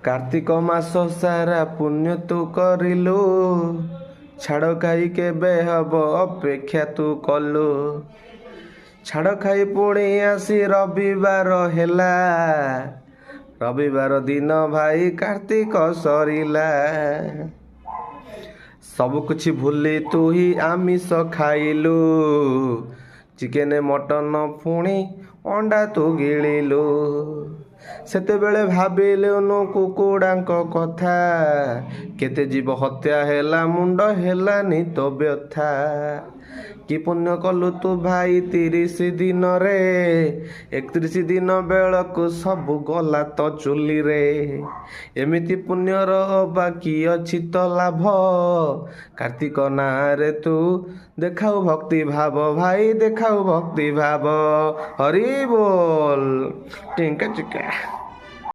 କାର୍ତ୍ତିକ ମାସ ସାରା ପୁଣ୍ୟ ତୁ କରିଲୁ, ଛାଡ଼ ଖାଇ କେବେ ହବ ଅପେକ୍ଷା ତୁ କଲୁ। ଛାଡ଼ ଖାଇ ପୁଣି ଆସି ରବିବାର ହେଲା, ରବିବାର ଦିନ ଭାଇ କାର୍ତ୍ତିକ ସରିଲା। ସବୁ କିଛି ଭୁଲି ତୁ ହିଁ ଆମିଷ ଖାଇଲୁ, ଚିକେନ ମଟନ ପୁଣି ଅଣ୍ଡା ତୁ ଗିଳିଲୁ। ସେତେବେଳେ ଭାବିଲୁନୁ କୁକୁଡ଼ାଙ୍କ କଥା, କେତେ ଜୀବ ହତ୍ୟା ହେଲା ମୁଣ୍ଡ ହେଲାନି ତୋ ବ୍ୟଥା। କି ପୁଣ୍ୟ କଲୁ ତୁ ଭାଇ 30 ଦିନରେ, 31 ଦିନ ବେଳକୁ ସବୁ ଗଲା ତ ଚୁଲିରେ। ଏମିତି ପୁଣ୍ୟର ବାକି ଅଛି ତ ଲାଭ, କାର୍ତ୍ତିକ ନାଁରେ ତୁ ଦେଖାଉ ଭକ୍ତି ଭାବ, ଭାଇ ଦେଖାଉ ଭକ୍ତି ଭାବ। ହରି ବୋଲ। ଟିଙ୍କା ଚିକା।